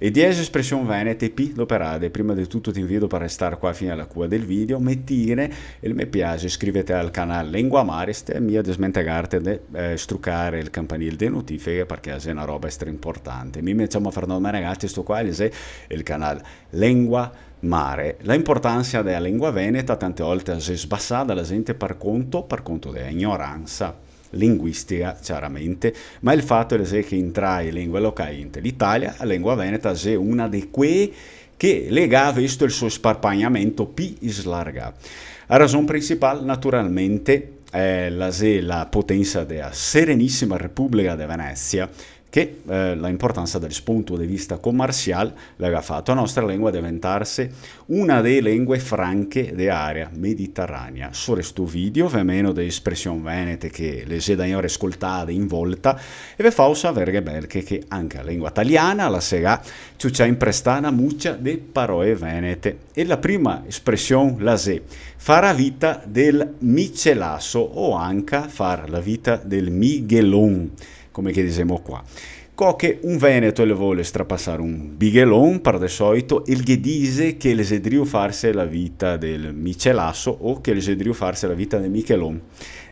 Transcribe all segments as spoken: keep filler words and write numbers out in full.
E diese espresion venete pi doperade. Prima de tuto te invido par restar qua fin a la cua del video, metine el me piaxe, iscrivete al canal Lengua Mare, e mia desmentegarte de, eh, strucare el campanil de notifiche, parché xe na roba stra importante. Mi me ciamo Fernando Menegatti, sto qua xe el canal Lengua Mare. La importansa de la lengua veneta tante volte xe sbasada, la gente par conto, par conto de la ignoransa linguistica, ciaramente, ma el fato xe che intra e lengue locali inte l'Italia, la lengua veneta xe una de quee che le ga visto el so sparpagnamento pi slargà. La rason principal, naturalmente, eh, la xe la potensa de la Serenisima Republica de Venezia, che, eh, la importansa del spunto de vista comersial la ga fato a nostra lengua deventarse una de lengue franche de area mediterranea. Sora sto video ve meno de espresion venete che le xe da gnore scoltade in volta e ve fao saver che bel che, che anca la lengua taliana la se ga ciucià in prestà na mucia de paroe venete. E la prima espresion la xe far la vita del micelaso o anca far la vita del mighelon, come che disemo qua. Co che un veneto el vol strapasar un bighelon, par de soito, el ghe dixe che el xe drio farse la vita del micelaso o che el xe drio farse la vita del michelon.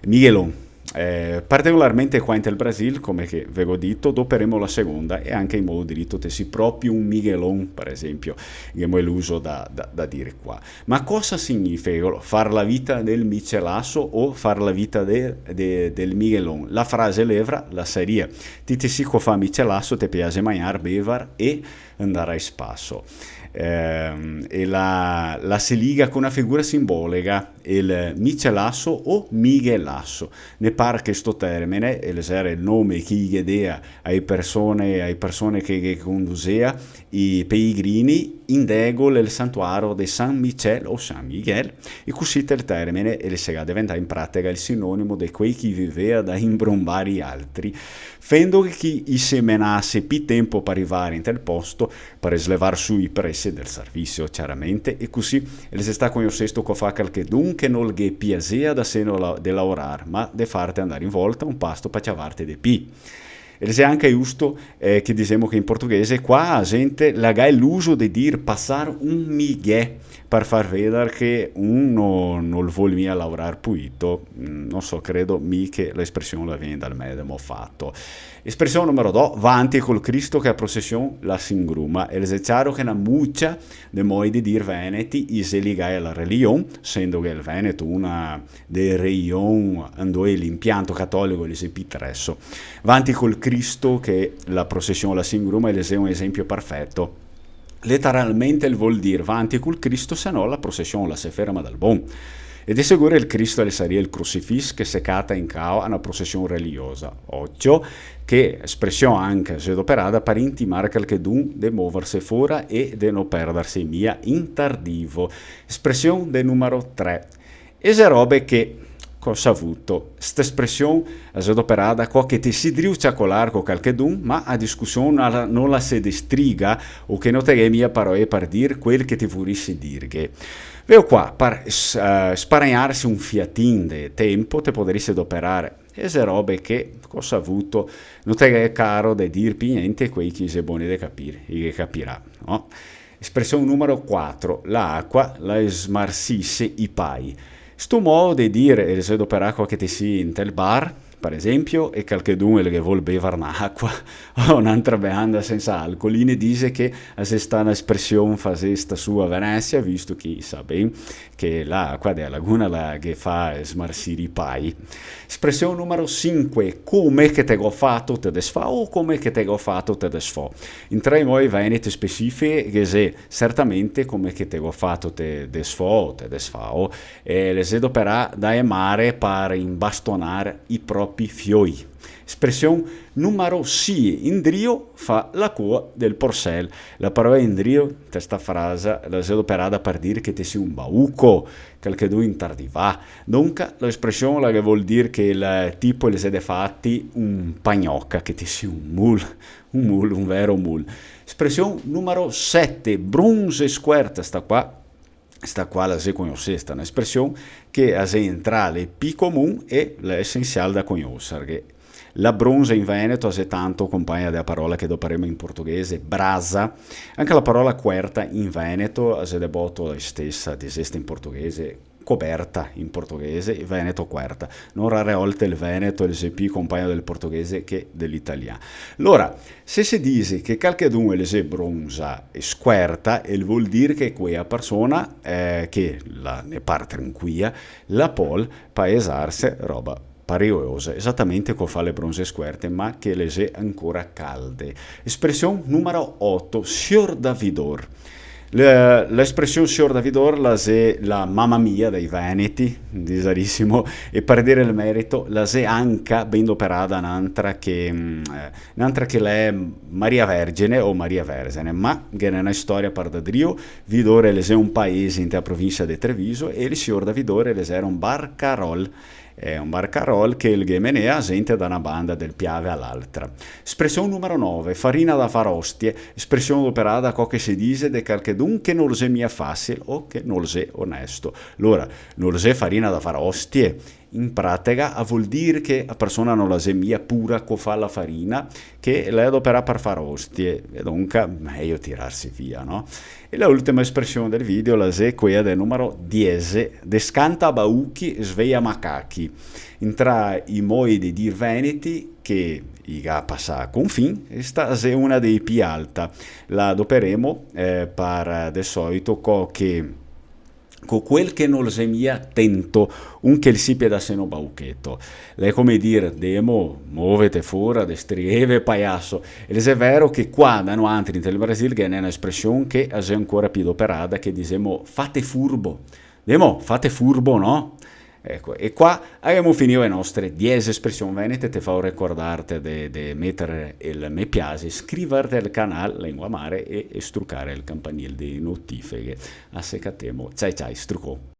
Mighelon. Eh, particolarmente qua inte el Brasil, come che ve go dito, doperemo la segonda e anca in modo dirito te si proprio un mighelon, par esempio, ghemo l'uso da, da, da dire qua. Ma cosa significa far la vita del micelaso o far la vita de, de, del mighelon? La frase levra la saria: ti te si co fa micelaso, te piaxe magnar, bevar e ndar a spaso. Ehm, e la, la se liga co na figura simbolega, el micelaso o mighelaso. Ne par che sto termine, el xera el nome che i ghe dea ai persone, ai persone che, che condusea i pelegrini in degol el santuaro de San Micel o San Miguel, e cusì el termine el se ga deventà in pratica el sinonimo de quei che vivea da imbrombar i altri, fendo che i se menase pi tempo par rivar inte el posto, par slevar su i presi del servizio, ciaramente, e cusì el xe sta cognosesto co fa calchedun che nol ghe piasea da seno la, de laorar, ma de farte andar in volta un pasto pa ciavarte de pi. El xe anca giusto, eh, che disemo che in portoghese qua la gente la ga l'uso de dir pasar un migué par far vedar che un no, nol vol mia laorar puito. Mm, no so, credo mi che la espresion la vien dal medemo fato. Espresion numero do, vanti col Cristo che la prosesion la se ingruma. El xe ciaro che na mucia de modi de dir veneti i xe ligai a la religion, sendo che el Veneto una de region ndo l'impianto catolico el xe pi treso. Vanti col Cristo che la prosesion la se ingruma, el xe un esempio perfeto. Leteralmente el vol dir vanti col Cristo, se no la prosesion la se ferma dal bon. E de seguro el Cristo el saria el crusifis che se cata in cao a na prosesion religiosa. Ocio, che espresion anca xe doperada par intimar calchedun de movarse fora e de no perdarse mia in tardivo. Espresion de numero tre. E xe robe che, cosa vuto? Sta espresion la xe doperada co che te si drio ciacolar co calchedun, ma a discusion no la, no la se destriga o che no te ghe mia paroe par dir quel che te vorisi dirghe. Veo qua, par s-, eh, sparagnarse un fiatin de tempo, te podarisi doperar e xe robe che, cosa vuto, no te ghe caro de dir pi gnente, quei che xe boni de capir, i ghe capirà, no? Espresion numero quatro, la acua la smarsise i pai. Sto modo de dir el xe doperà co che te si inte el bar, par esempio, e calchedun el ghe vol bevar na acua o n'antra beanda sensa alcol, i ne dixe che a xe sta na espresion fasesta su a Venesia, visto che i sa ben che la acua de la laguna la ghe fa smarsir i pai. Espresion numero sinque, come che te go fato te desfao o come che te go fato te desfo. Intra i modi veneti specifichi ghe xe certamente come che te go fato te desfo, te desfao, e le xe doperà da e mare par imbastonar i propi fioi. Espresion numero sie, indrio fa la coa del porsel. La parola indrio, te sta frasa, la xe doperada par dir che te si un bauco, calchedun intardivà. Donca, la espresion la che vol dir che el tipo el xe de fati un pagnoca, che te si un mul, un mul, un vero mul. Espresion numero sete, bronze scuerta, sta qua, sta qua la xe cognosesta, na espresion che la xe intra le pi comun e la xe esensial da cognosarghe. La bronza in veneto a xe tanto compagna de la parola che doparemo in portoghese, brasa. Anca la parola cuerta in veneto a xe de boto la stesa, disesta in portoghese, coberta in portoghese, in veneto cuerta. No rare volte el veneto el xe pì compagno del portoghese che de l'italian. Lora, se se dise che calchedun el xe bronza e scuerta, el vol dir che quea persona, eh, che la ne par tranquia, la pol paesarse, roba pariosa, esatamente co fa le bronze scuerte, ma che le xe ancora calde. Espresion numero oto, sior Davidor. Le, la espresion sior Davidor la xe la mamma mia dei veneti, disarìsimo, e par dire el merito, la xe anca ben doperada n'antra che, mm, eh, n'antra che l'è Maria Vergine o Maria Verzene, ma ghe n'è na storia par da drio. Vidor el xe un paese inte la provincia de Treviso e el sior Davidor el xera un barcarol, eh, un barcarol che el ghe menea zente da na banda del Piave a l'altra. Espresion numero nove, farina da far ostie, espresion doperada co che se dise de calchedun che nol xe mia fasil o che nol xe onesto. Lora, nol xe farina da far ostie, in pratega, a vol dir che a persona no la xe mia pura co fa la farina, che l'è doperà par far ostie, e donca mejo tirarse via, no? E la ultima espresion del video la xe quea del numero diese, de scanta bauchi sveia macachi. Intra i modi de dir veneti che i ga pasà confin, sta xe una dei pì alta. La doperemo, eh, par de solito co che co quel che nol xe mia tento, un che el sipie da seno baucheto. L'è come dir, demo, movete fora de strieve, paiaso. E l'è vero che qua da noantri, inte el Brasil, ghe n'è na espresion che a xe ancora pì doperada, che disemo, fate furbo. Demo, fate furbo, no? Eco, e qua gavemo finìo le nostre diese espresion venete, te fao recordarte de, de meter el me piaxe, scrivarte al canal Lengua Mare e, e strucare el campanil de notifeghe. A se catemo. Ciao, ciao, strucon.